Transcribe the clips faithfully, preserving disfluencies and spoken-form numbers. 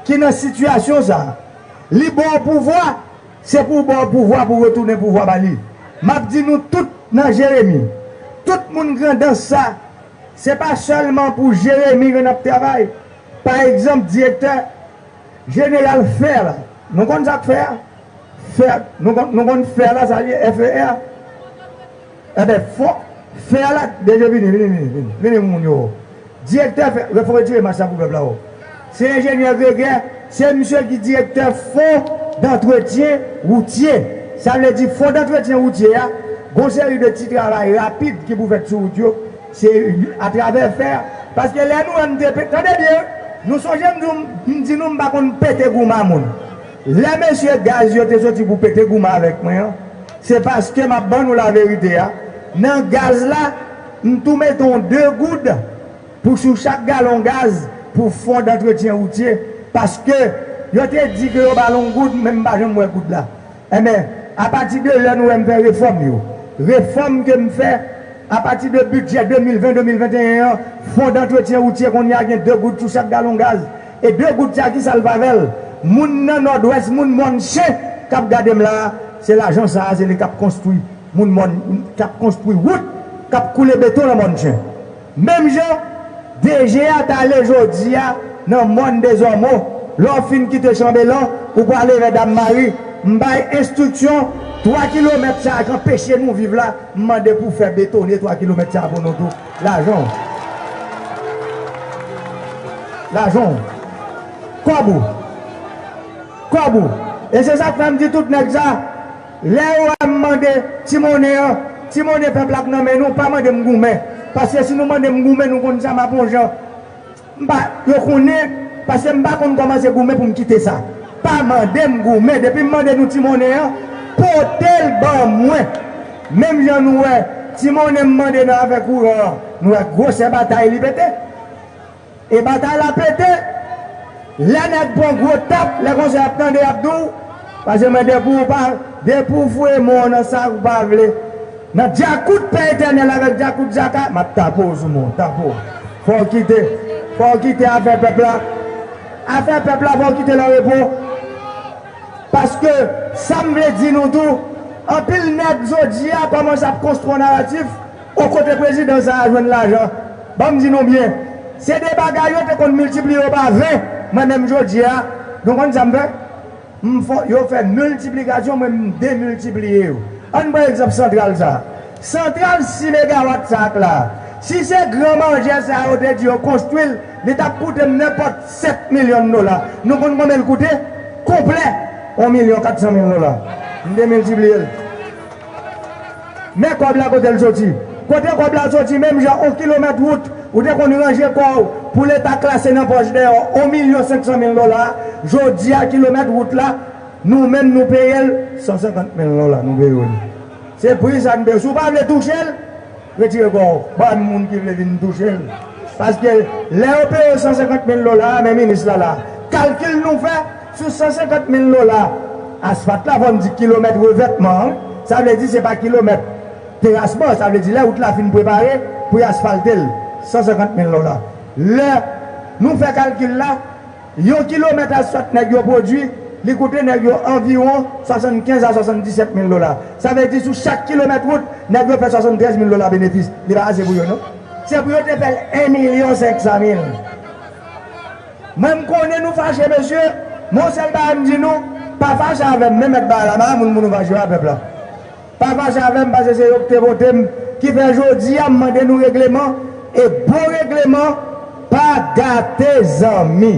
ki nan sitiyasyon sa a, li ba w pouvwa, se pou ba w pouvwa pou retounen pouvwa ba li. M ap di nou tout nan Jeremi, tout moun Grandans sa, se pa sèlman pou Jeremi ke n ap travay. Pa egzanp, direktè jeneral fè la, nou konn sa k fè a? Fè, nou konn, nou konn fè la, sa li ye, F E R? Enben, fon, fè la, deje vini, vini, vini, vini, vini, moun yo. Direktè fè, fò retire mach la pou pèp la, o. Se enjenyè Gregè, se misye ki direktè fon dantretyen woutye. Sa vle di, fon dantretyen woutye a, gon seri de ti travay rapid ki pou fèt sou wout yo, se atravè fè a. Paske lè nou wè m te pe-, tande byen, nou sonje m di, m di nou m pa konn pete goumen a moun. Lè mesye gaz yo te soti pou pete goumen avèk mwen an, se paske m ap ban nou laverite a. Nan gaz la, m tou mete yon de goud pou sou chak galon gaz pou fon dantretyen woutye, paske yo te di ke yo ba l yon goud, men m pa janm wè goud la. Enben, apati de lè nou wè m fè refòm yo, refòm ke m fè apati de bidjè de mil ven, de mil venteyen an, fon dantretyen woutye kounye a gen de goud sou chak galon gaz. E de goud sa, kisa l favè l? Moun nan Nòdwès, moun Mòn Chen k ap gade m la a, se lajan sa a, se li k ap konstwi moun Mòn, k ap konstwi wout, k ap koule beton nan Mòn Chen. Menm jan, D G a t ale jodi a nan mòn Dezòmo. Lè w fin kite Chanbelan, ou prale vè Dam Mari, m bay enstriksyon, twa kilomèt sa a k anpeche nou viv la, m mande pou fè betone twa kilomèt sa a pou nou tou. Lajan w. Lajan w. Kòb ou. Kòb ou. E se sa k fè m di tout nèg sa, lè yo wè m mande ti monnen an, ti monnen pèp la k nan men nou, pa mande m goumen. Paske si nou mande m goumen, nou konn sa m ap yon jan. M pa, yo konnen, paske m pa konn kòmanse goumen pou m kite sa. Pa mande m goumen. Depi m mande nou ti monnen an, pote l ban mwen. Menm jan nou wè, ti monnen m mande nan afè kouran an, nou wè gwosè batay li pete. E batay la pete. Lè nèg pran gwo tap, lè konsa y ap tande, y ap di w, paske mwen depi w pa, depi w foure men w nan sa w pa vle, nan djakout Pè Etènèl avèk djakout Jaka, m ap tape w sou men w, tape w. Fò w kite, fò w kite afè pèp la. Afè pèp la, fò w kite l an repo. Paske sa m vle di nou tou, anpil nèg jodi a kòmanse ap konstwi yon naratif, o kote prezidan sa a jwenn lajan. Ban m di nou byen, se de bagay yo te konn miltipliye yo pa ven, mwen menm jodi a, nou konn sa m fè? M fè, yo fè miltiplikasyon, mwen m demiltipliye yo. Ann pran egzanp santral sa a. Santral sis megawat sa a k la a, si se gran manjè sa a yo te di yo konstwi l, li t ap koute m nenpòt sèt milyon dola. Nou konn konbyen l koute? Konplè, yon milyon kat san mil dola. M demiltipliye l. Men kòb la kote l soti. Kote kòb la soti, menm jan yon kilomèt wout, ou te konn ranje kò w pou Leta klase nan pòch dèyè w yon milyon senk san mil dola, jodi a kilomèt wout la, nou menm nou peye l san senkant mil dola, nou peye w li. Se pri sa n peye. Si w pa vle touche l, retire kò w. Ba m moun ki vle vin touche l. Paske lè yo peye w san senkant mil dola a, men minis la la. Kalkil nou fè sou san senkant mil dola asfalt la, fò n di kilomèt revètman an, sa vle di se pa kilomèt terasman, sa vle di lè wout la fin prepare pou y asfalte l, san senkant mil dola. Lè nou fè kalkil la, yon kilomèt asfalt nèg yo pwodui, li koute nèg yo anviwon swasannkenz a swasanndisèt mil dola. Sa vle di sou chak kilomèt wout, nèg yo fè swasanntrèz mil dola benefis. Li pa ase pou yo, non? Se pou yo te fè l en milyon senk san mil. Mwen, m konnen nou fache, mesye, men yon sèl bagay m di nou, pa fache avè m, men mèt bagay la, pa moun pou nou fache yo a pèp la. Pa fache avè m, paske se yo ki te vote m, ki fè jodi a m mande nou regleman, e bon regleman pa gate zanmi.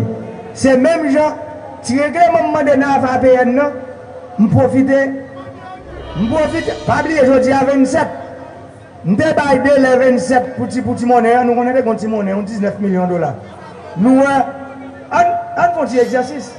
Se menm jan, ti regleman m mande nan afè A P N nan, m pwofite, m pwofite, pa bliye jodi a vennsèt, m te bay delè vennsèt pou ti, pou ti monnen an, nou konnen te gon ti monnen, yon diznèf milyon dola. Nou wè, ann, ann fè yon ti egzèsis.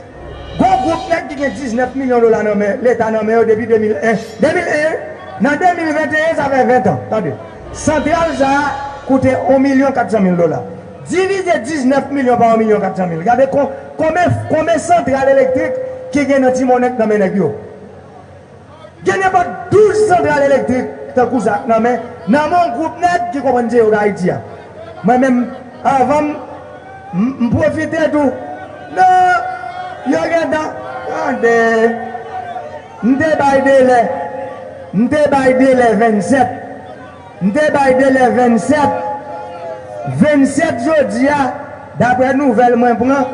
Gon gwoup nèg ki gen diznèf milyon dola nan men, Leta nan men yo depi de mil en. De mil en, nan de mil venteyen, sa fè ven tan. Tande. Santral sa a koute yon milyon kat san mil dola. Divize diznèf milyon pa yon milyon kat san mil. Gade kon-, konbyen, konbyen santral elektrik ki gen nan ti monnen k nan men nèg yo. Gen nenpòt douz santral elektrik tankou sa k nan men, nan men yon gwoup nèg ki konprann se yo k Ayiti a. Mwen menm, anvan m, m, m pwofite tou. Non, Yo gentan, tande. M te bay delè. M te bay delè vennsèt. M te bay delè vennsèt. Vennsèt jodi a, daprè nouvèl mwen pran,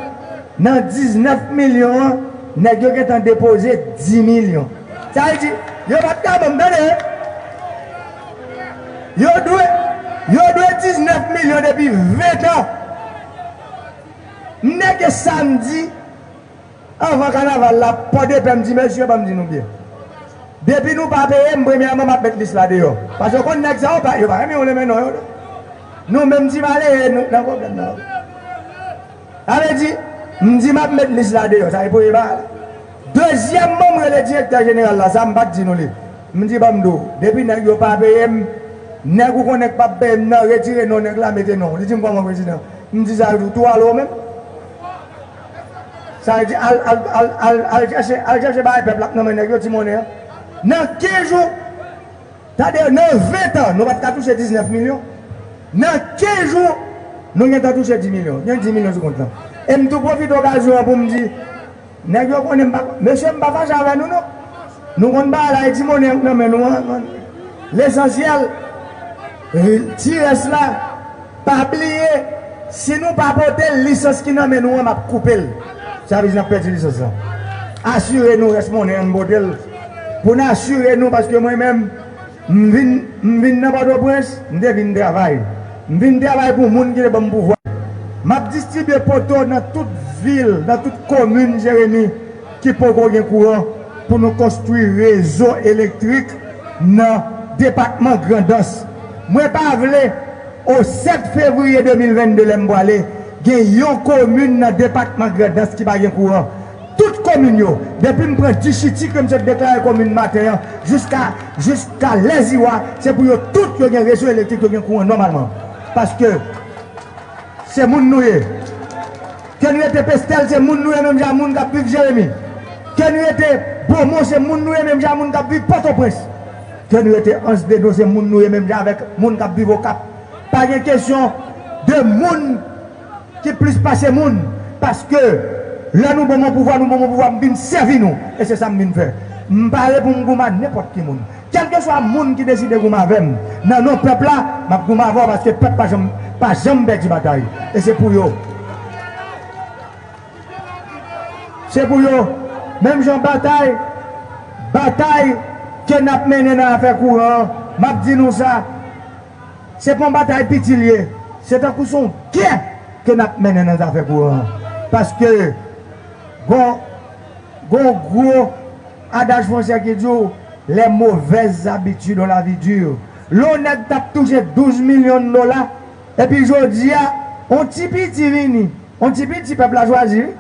nan diznèf milyon an, nèg yo gentan depoze dis milyon. Sa vle di, yo pa t ka ban m, tande. Yo dwe, yo dwe diznèf milyon depi ven tan. M nèke samdi, anvan kanaval la, Pòdepè, m di, mesye, ban m di nou byen. Depi nou pa peye m, premyèman, m ap met lis la deyò. Paske w konn nèg sa yo pa, yo pa renmen yon renmen non yo. Nou menm ti malere, nou nan pwoblèm nan. Sa vle di, m di m ap met lis la deyò, sa e premye bagay la. Dezyèmman, m rele direktè jeneral la, sa m pa t di nou li. M di, ban m di w, depi nèg yo pa peye m, nèg ou konnen k p ap peye m nan, retire non nèg la, mete non w. Li di m, kòman, prezidan? M di sa, tou, tou ale w menm. Sa vle di, al, al, al, al, al chèche, al chèche bagay pèp la k nan men nèg yo, ti monnen an. Nan kenz jou, tande, nan ven tan, nou pa t ka touche diznèf milyon. Nan kenz jou, nou gentan touche dis milyon. Gen dis milyon sou kont lan. E m tou pwofite okazyon an pou m di, nèg yo konnen m pa, mesye, m pa fache avè nou, non. Nou konn bagay la, e ti monnen nan men nou an. Lesansyèl, ti rès la, pa bliye, si nou pa pote l, lisans ki nan men nou an, m ap koupe l. Sa vle di n ap pèdi lisans lan. Asire nou rès monnen an, n pote l. Pou n asire nou, paske mwen menm, m vin, m vin nan Pòtoprens, m te vin travay. M vin travay pou moun ki te ban m pouvwa. M ap distribye poto nan tout vil, nan tout komin Jeremi ki poko gen kouran pou nou konstwi rezo elektrik nan depatman Grandans. Mwen pa vle, o sèt fevriye de mil vennde, lè m pwale, gen yon komin nan depatman Grandans ki pa gen kouran. Tout komin yo, depi m pran Dichiti ke m sot deklare komin maten an, jiska, jiska Lèziwa, se pou yo tout yo gen rezo elektrik, yo gen kouran nòmalman. Paske se moun nou ye. Ke n rete Pestèl, se moun nou ye menm jan moun k ap viv Jeremi. Ke n rete Bomon, se moun nou ye menm jan moun k ap viv Pòtoprens. Ke n rete Anse des Dos, se moun nou ye menm jan avèk moun k ap viv Okap. Pa gen kesyon de moun ki plis pase moun. Paske lè nou ban m yon pouvwa, nou ban m yon pouvwa, m vin sèvi nou. E se sa m vin fè. M pare pou m goumen ak nenpòt ki moun. Kèlkeswa moun ki deside goumen avè m, nan non pèp la, m ap goumen avè w paske pèp pa janm, pa janm pèdi batay. E se pou yo. Se pou yo. Menm jan batay, batay ke n ap mennen nan afè kouran an, m ap di nou sa, se pa yon batay piti l ye. Se tankou se yon gè ke n ap mennen nan zafè kouran an. Paske gon, gon gwo adaj fransè ki di w, les mauvaises habitudes ont la vie dure. Lè yon nèg t ap touche douz milyon dola, epi jodi a, yon ti piti vini, yon ti piti pèp la chwazi, wi.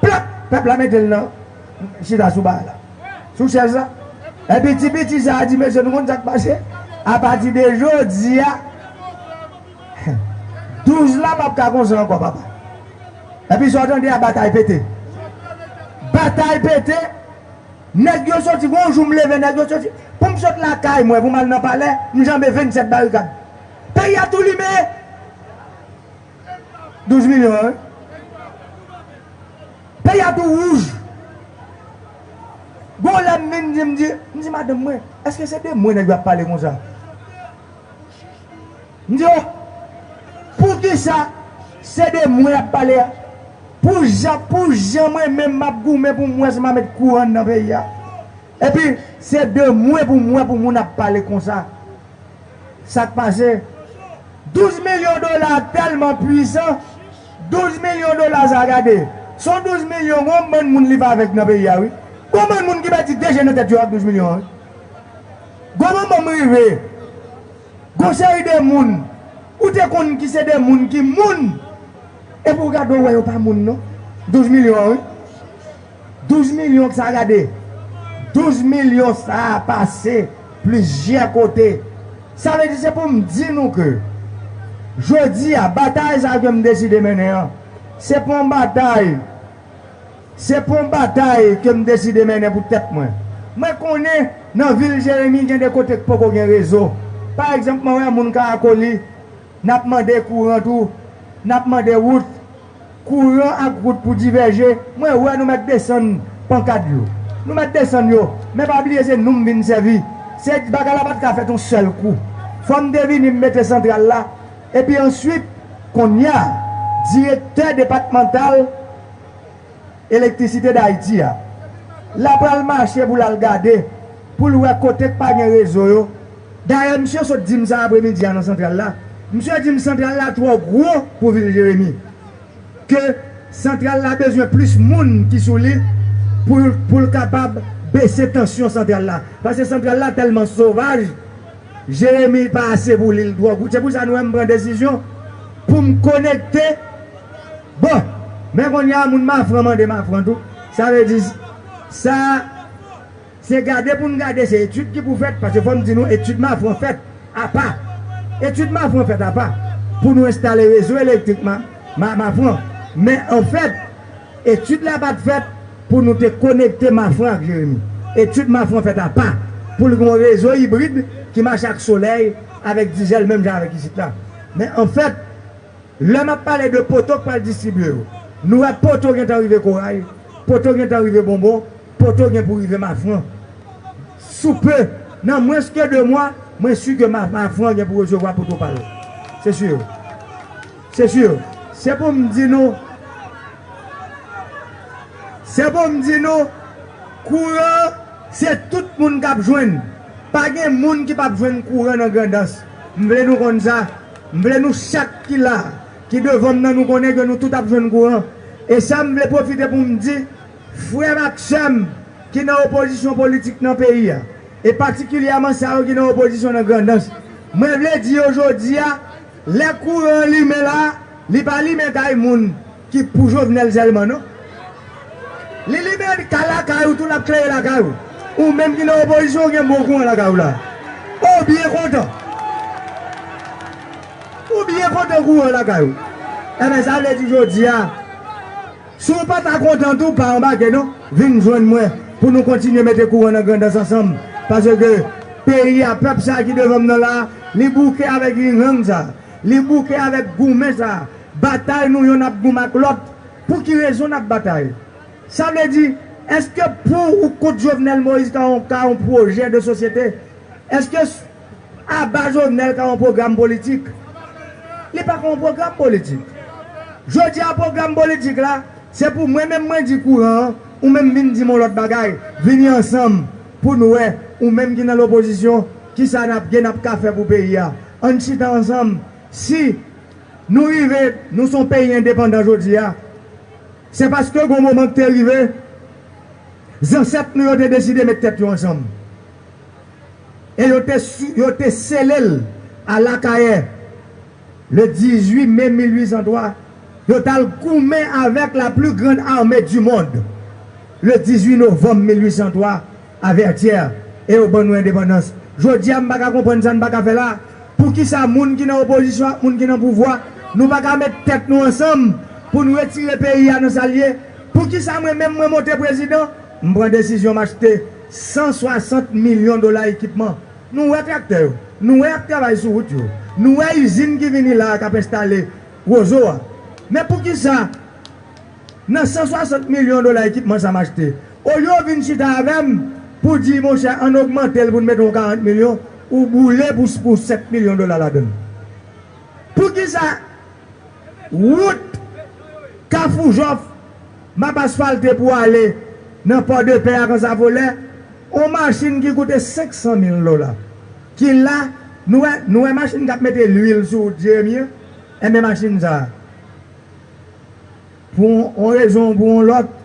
Plap! Pèp la mete l nan, chita sou ba la, sou chèz la. Epi ti piti sa a di, mesye, nou konn sa k pase? Apati de jodi a, douz la p ap ka konsa ankò, papa. Epi sa w tande a, batay pete. Batay pete. Nèg yo soti, gon jou m leve, nèg yo soti. Pou m sot lakay mwen, pou m al nan palè, m janbe vennsèt barikad. Peyi a tou limen. Douz milyon an, wi. Peyi a tou wouj. Gon lè m vin di, m di, m di madanm mwen, èske se de mwen nèg yo ap pale konsa? M di, oh, poukisa se de mwen y ap pale a? Pou jan, pou jan mwen menm m ap goumen pou m wè si m a met kouran nan peyi a. Epi, se de mwen pou m wè pou moun ap pale konsa. Sa k pase? Douz milyon dola tèlman pwisan, douz milyon dola sa, gade. Se yon douz milyon, gon bann moun li pa avèk nan peyi a, wi. Gon bann moun ki pèdi de je nan tèt yo ak douz milyon an, wi. Gon manman m rive. Gon seri de moun, ou te konn ki se de moun ki moun, epi w gade w wè yo pa moun non. Douz milyon an, wi. Douz milyon sa, gade. Douz milyon sa a pase plizyè kote. Sa vle di, se pou m di nou ke jodi a, batay sa ke m deside mennen an, se pa yon batay, se pa yon batay ke m deside mennen pou tèt mwen. Mwen konnen nan vil Jeremi gen de kote k poko gen rezo. Pa egzanp, mwen wè moun Karakoli, n ap mande kouran tou, n ap mande wout. Kouran ak wout pou divèje, mwen wè nou mèt desann pankat yo. Nou mèt desann yo, men pa bliye se nou m vin sèvi. Se bagay la pa t ka fèt yon sèl kou. Fò m te vini m mete santral la, epi answit, konnya, direktè depatmantal elektrisite Dayiti a, l ap pral mache pou l al gade, pou l wè kote k pa gen rezo yo. Dayè, misye sot di m sa apremidi a nan santral la. Misye di m santral la twò gwo pou vil Jeremi. Ke santral la bezwen plis moun ki sou li pou, pou l kapab bese tansyon santral la. Paske santral la tèlman sovaj, Jeremi pa ase pou li, l twò gwo. Se pou sa nou wè m pran desizyon pou m konekte. Bon, men kounye a moun Mafran mande Mafran tou. Sa vle di, sa, se gade pou n gade, se etid ki pou fèt, paske fò m di nou, etid Mafran fèt apa. Etid Mafran fèt apa pou nou enstale rezo elektrik Ma, Ma, Mafran. Men anfèt, etid la pa t fèt pou nou te konekte Mafran ak Jeremi. Etid Mafran fèt apa pou l gen yon rezo ibrid ki mache ak solèy, avèk dizèl, menm jan avèk isit la. Men anfèt, lè m ap pale de poto k pral distribye yo, nou wè poto gentan rive Koray, poto gentan rive Bonbon, poto gen pou rive Mafran. Sou pe, nan mwens ke de mwa, mwen si ke Ma, Mafran gen pou resevwa poto pa l. Se si. Se si. Se pou m di nou, se pou m di nou, kouran, se tout moun k ap jwenn. Pa gen moun ki p ap jwenn kouran nan Grandans. M vle nou konn sa. M vle nou chak ki la, ki devan m nan, nou konnen ke nou tout ap jwenn kouran. E sa m vle pwofite pou m di, frè m ak sè m ki nan opozisyon politik nan peyi a, e patikilyèman sa yo ki nan opozisyon nan Grandans, mwen vle di yo jodi a, lè kouran an limen la, li pa limen kay moun ki pou Jovenel sèlman, non. Li limen ka lakay ou tou, l ap klere lakay ou. Ou menm ki nan opozisyon, ou gen bon kouran lakay ou la. Ou byen kontan. Ou byen kontan kouran lakay ou. Enben, sa vle di jodi a, si w pa ta kontan tou, pa anbake non. Vin jwenn mwen pou nou kontinye mete kouran nan Grandans ansanm. Paske peyi a, pèp sa ki devan m nan la, li bouke avèk rirang sa. Li bouke avèk goumen sa. Batay nou yonn ap goumen ak lòt. Pou ki rezon n ap batay? Sa vle di, èske pou ou kont Jovenel Moïse ka yon, ka yon pwojè de sosyete? Èske s, aba Jovenel ka yon pwogram politik? Li pa ka yon pwogram politik. Jodi a, pwogram politik la, se pou mwen menm mwen di kouran an, ou menm vin di m yon lòt bagay. Vini ansanm pou nou wè, ou menm ki nan lopozisyon, kisa n ap gen, n ap ka fè pou peyi a. Ann chita ansanm. Si nou rive, nou se yon peyi endepandan jodi a, se paske gen yon moman ki te rive, zansèt nou yo te deside met tèt yo ansanm. E yo te, yo te sele l a Lakayè, le dizuit mai mil uit san twa, yo t al goumen avèk la plus grande armée du monde, le dizuit novanm mil uit san twa, a Vètyè, e yo ban nou endepandans. Jodi a, m pa ka konprann sa n pa ka fè la. Poukisa moun ki nan opozisyon ak moun ki nan pouvwa, nou pa ka met tèt nou ansanm pou n retire peyi a nan sa l ye? Poukisa mwen menm mwen monte prezidan, m pran desizyon m achte san swasant milyon dola ekipman? Nou wè traktè yo, nou wè y ap travay sou wout yo, nou wè izin ki vini la a k ap enstale rezo a. Men poukisa nan san swasant milyon dola ekipman sa m achte, olye w vin chita avè m pou di, monchè, ann ogmante l pou n mete yon karant milyon, ou boule pou, pou senk milyon dola ladan l? Poukisa wout Kafou Jòf m ap asfalte pou ale nan Pòdepè ak Ansafolè, yon machin ki koute senk san mil dola, ki la, nou wè, nou wè machin k ap mete lwil sou wout Jeremi an? Enben, machin sa a, pou yon rezon ou pou yon lòt,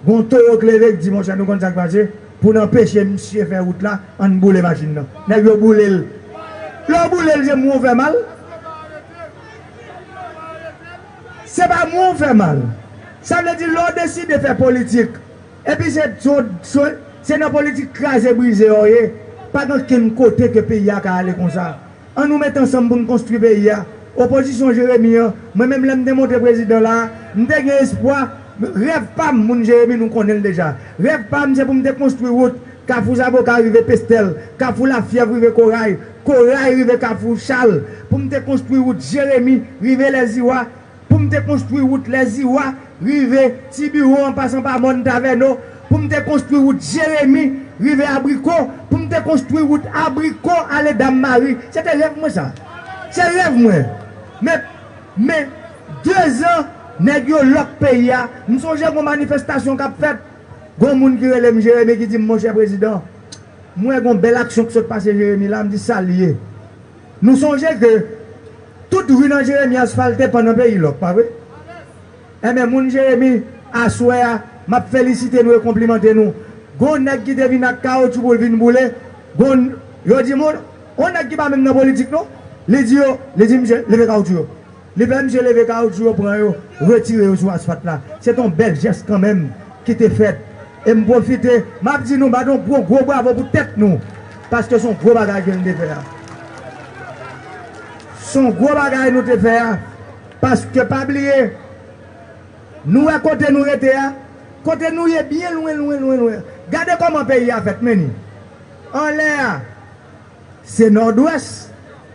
gen yon towo k leve k di, monchè, nou konn sa k pase, pou n anpeche misye fè wout la, ann boule machin nan. Nèg yo boule l. Lè w boule l, se mwen w fè mal. Se pa mwen w fè mal. Sa vle di, lè w deside fè politik, epi se, se, se, se nan politik kraze brize w ye, pa gen okenn kote ke peyi a ka ale konsa. An nou met ansanm pou n konstwi peyi a. Opozisyon Jeremi an, mwen menm lè m te monte prezidan la a, m te gen espwa, rèv pa m, moun Jeremi nou konnen l deja. Rèv pa m se pou m te konstwi wout Kafou Zaboka rive Pestèl, Kafou Lafyèv rive Koray, Koray rive Kafou Chal, pou m te konstwi wout Jeremi rive Lèziwa, Pou m te konstwi wout Lèziwa, rive Ti Biwo an pasan pa Mòn Tavèno, pou m te konstwi wout Jeremi, rive Abriko, pou m te konstwi wout Abriko ale Dam Mari. Se te rèv mwen sa. Se rèv mwen. Men, men, dezan, nèg yo lòk peyi a. M sonje gon manifestasyon k ap fèt. Gon moun ki rele m Jeremi ki di m, monchè prezidan, m wè gon bèl aksyon k sot pase Jeremi la, m di sa l ye. Nou sonje ke tout ri nan Jeremi asfalte pandan peyi lòk, pa vre? Enben, moun Jeremi, aswè a, m ap felisite nou e konplimante nou. Gon nèg ki te vin ak kawotchou pou l vin boule, gon, yo di moun, on nèg ki pa menm nan politik non, li di yo, li di misye, leve kawotchou yo. Li fè misye leve kawotchou yo, pran yo, retire yo sou asfalt la. Se t on bèl jès kanmenm ki te fèt. E m pwofite, m ap di nou, bat on gwo, gwo bravo pou tèt nou. Paske se on gwo bagay ke n te fè a. Se on gwo bagay nou te fè a. Paske pa bliye, nou wè kote nou rete a, kote nou ye byen lwen, lwen, lwen, lwen. Gade kòman peyi a fèt, men ni. Anlè a, se Nòdwès,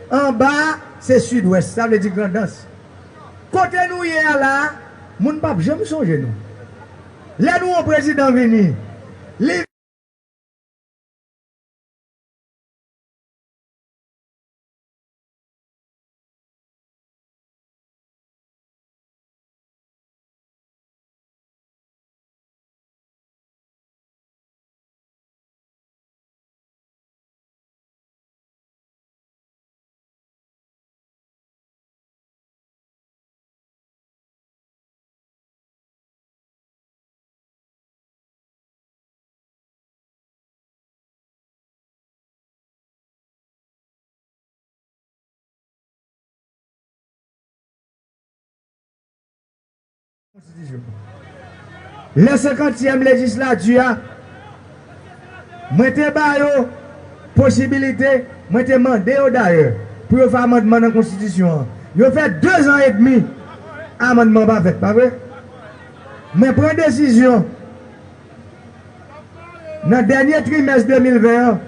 anba a, se Sidwès, sa vle di Grandans. Kote nou ye a la a, moun p ap janm sonje nou. Lè nou wè yon prezidan vini, li Konstitisyon. Lè senkantyèm lejislati a, mwen te ba yo posibilite, mwen te mande yo dayè, pou yo fè amandman nan konstitisyon an. Yo fè dezan edmi, amandman pa fèt, pa vre? Mwen pran desizyon, nan dènye trimès de mil ven an,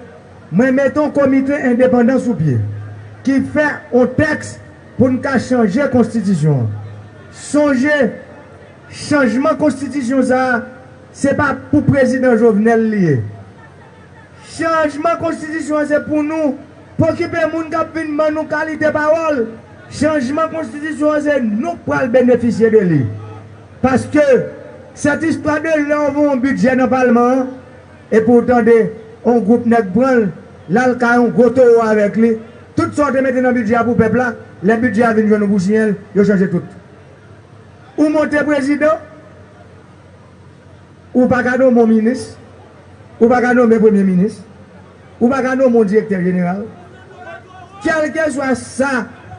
mwen mete yon komite endepandan sou pye ki fè yon tèks pou n ka chanje konstitisyon an. Sonje, chanjman konstitisyon sa a, se pa pou prezidan Jovenel li ye. Chanjman konstitisyon an se pou nou. Pa okipe moun k ap vin ban nou kalite pawòl. Chanjman konstitisyon an se nou k pral benefisye de li. Paske sèt istwa de lè w voye yon bidjè nan palman an, epi w tande yon gwoup nèg pran l, l al kay yon gwo towo avèk li, tout sa w te mete nan bidjè a pou pèp la, lè bidjè a vin jwenn ou pou siyen l, yo chanje tout. Ou monte prezidan, ou pa ka nonmen yon minis, ou pa ka nonmen premye minis, ou pa ka nonmen yon direktè jeneral. Kèlkeswa sa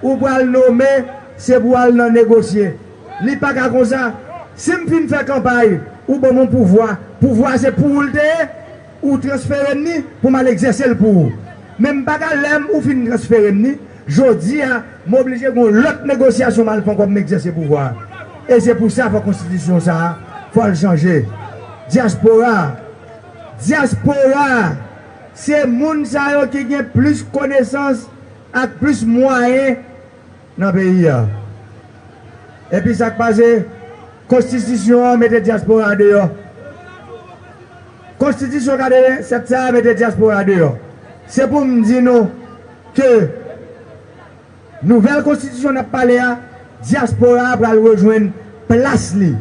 ou pral nonmen, se pou al nan negosye. Li pa ka konsa. Si m fin fè kanpay, ou ban m yon pouvwa, pouvwa a se pou ou l te ye, ou transfere m ni pou m al egzèse l pou ou. Men m pa ka, lè m, ou fin transfere m ni, jodi a, m oblije gen yon lòt negosyasyon m al fè ankò pou m egzèse pouvwa a. E se pou sa fò konstitisyon sa a, fò l chanje. Dyaspora, dyaspora, se moun sa yo ki gen plis konesans ak plis mwayen nan peyi a. Epi sa k pase, konstitisyon an mete dyaspora deyò. Konstitisyon katrevennsèt sa a mete dyaspora deyò. Se pou m di nou ke nouvèl konstitisyon n ap pale a, dyaspora a pral rejwenn plas li.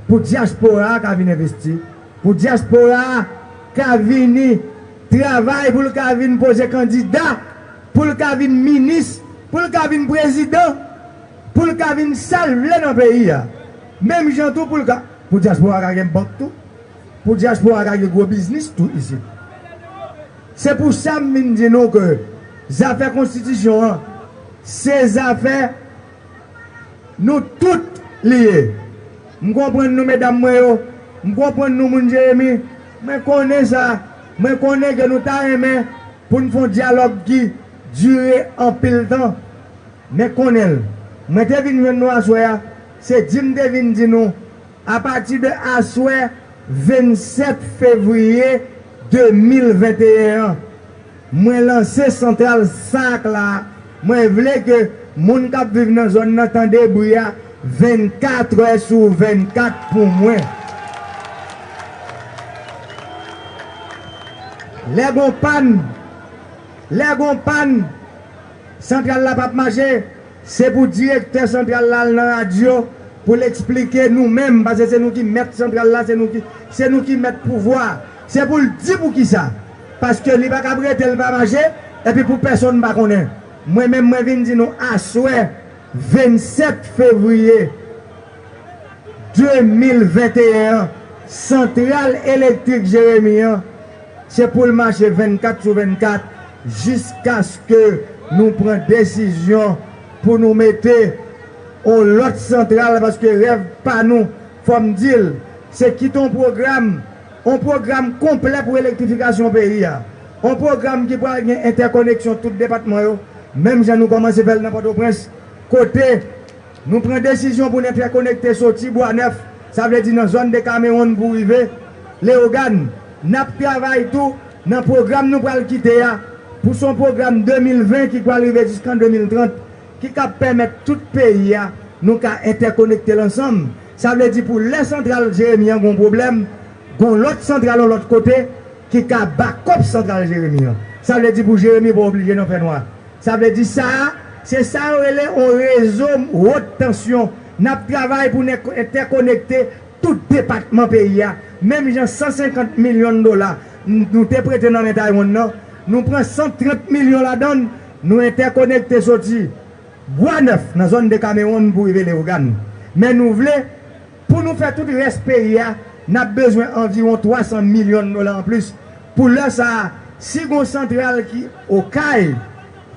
Pou dyaspora a ka vin envesti, pou dyaspora a ka vini travay, pou l ka vin poze kandida, pou l ka vin minis, pou l ka vin prezidan, pou l ka vin sa l vle nan peyi a. Menm jan tou pou l ka, pou dyaspora a ka gen bank tou, pou dyaspora a ka gen gwo biznis tou isit. Se pou sa m vin di nou ke zafè konstitisyon an, se zafè nou tout li ye. M konprann nou, medam mwen yo. M konprann nou, moun Jeremi. Mwen konnen sa. Mwen konnen ke nou ta renmen pou n fè yon dyalòg ki dire anpil tan. Men konnen l. Mwen te vin jwenn nou aswè a. Se di m te vin di nou, apati de aswè vennsèt fevriye de mil venteyen an, mwen lanse santral sak la. Mwen vle ke moun k ap viv nan zòn nan tande bri a, Vennkat è sou vennkat pou mwen. Lè gon pàn, lè gon pàn, santral la p ap mache, se pou direktè santral la al nan radyo pou l eksplike nou menm, paske se nou ki mèt santral la, se nou ki, se nou ki mèt pouvwa. Se pou l di poukisa. Paske li pa ka ap rete l pa mache, epi pou pèsonn pa konnen. Mwen menm, mwen vin di nou aswè, vennsèt fevriye de mil venteyen an, santral elektrik Jeremi an, se pou l mache vennkat sou vennkat jiskaske nou pran desizyon pou nou mete yon lòt santral, paske rèv pa nou, fò m di l, se kite yon pwogram, yon pwogram konplè pou elektrifikasyon peyi a. Yon pwogram ki pral gen entèkoneksyon tout depatman yo, menm jan nou kòmanse fè l nan Pòtoprens, kote nou pran desizyon pou n entèkonekte soti Bwa Nèf, sa vle di nan zòn de Kamewonn pou rive Leyogàn. N ap travay tou nan pwogram nou pral kite a, pou se yon pwogram de mil ven ki pral rive jiskan de mil trant, ki ka pèmèt tout peyi a, nou ka entèkonekte l ansanm. Sa vle di pou lè santral Jeremi an gon pwoblèm, gon lòt santral yon lòt kote ki ka bakòp santral Jeremi an. Sa vle di pou Jeremi pa oblije nan fènwa. Sa vle di sa a, se sa yo rele yon rezo wot tansyon. N ap travay pou n entèkonekte tout depatman peyi a. Menm jan san senkant milyon dola n-, nou te prete nan men Taiwan nan, nou pran san trant milyon ladan l, nou entèkonekte soti Bwa Nèf nan zòn de Kamewonn pou rive Leyogàn. Men nou vle, pou nou fè tout rès peyi a, n ap bezwen anviwon twa san milyon dola anplis. Pou lè sa a, si gon santral ki Okay,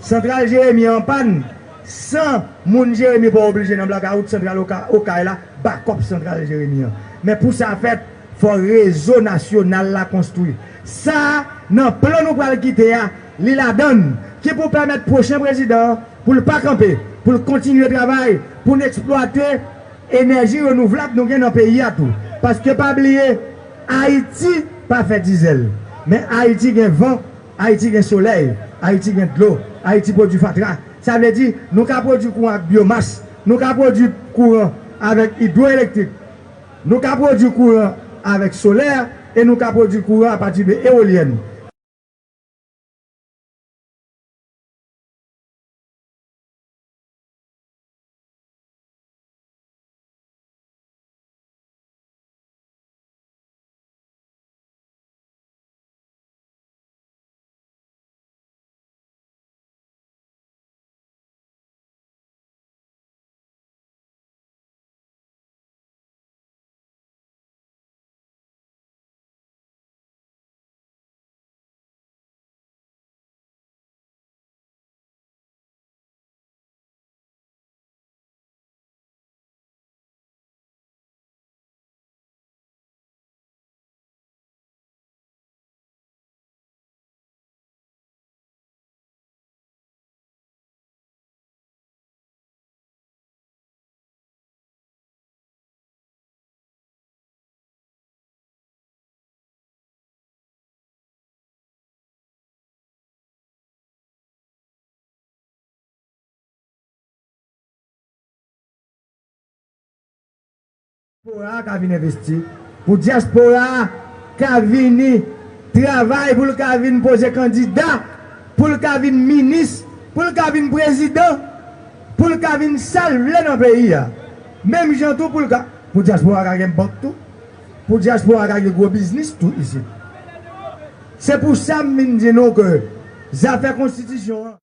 santral Jeremi an pàn, san moun Jeremi pa oblije nan blakawout, santral Oka-, Okay la bakòp santral Jeremi an. Men pou sa fèt, fò rezo nasyonal la konstwi. Sa a, nan plan nou pral kite a, li ladan l, ki pou pèmèt pwochen prezidan an, pou l pa kanpe, pou l kontinye travay, pou n eksplwate enèji renouvlab nou gen nan peyi a tou. Paske pa bliye, Ayiti pa fè dizèl. Men Ayiti gen van, Ayiti gen solèy, Ayiti gen dlo, Ayiti pwodui fatra. Sa vle di, nou ka pwodui kouran ak byomas, nou ka pwodui kouran avèk idwoelektrik, nou ka pwodui kouran avèk solè, e nou ka pwodui kouran apati de ewolyèn. Dyaspora a ka vin envesti, pou dyaspora a ka vini travay, pou l ka vin poze kandida, pou l ka vin minis, pou l ka vin prezidan, pou l ka vin sa l vle nan peyi a. Menm jan tou pou l ka, pou dyaspora a ka gen bank tou, pou dyaspora a ka gen gwo biznis tou isit. Se pou sa m vin di nou ke zafè konstitisyon an,